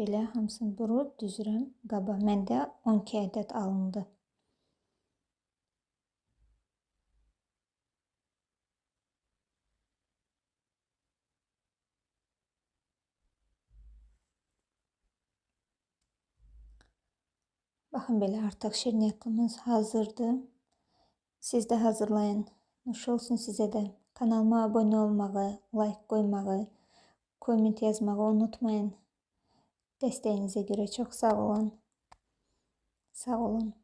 Belə hamısını burub düzürəm qaba. Məndə 12 ədəd alındı. Baxın belə artıq şirniyyatımız hazırdır. Siz də hazırlayın. Nuş olsun sizə də. Kanalıma abunə olmağı, like qoymağı, komment yazmağı unutmayın. Dəstəyinizə görə çox sağ olun. Sağ olun.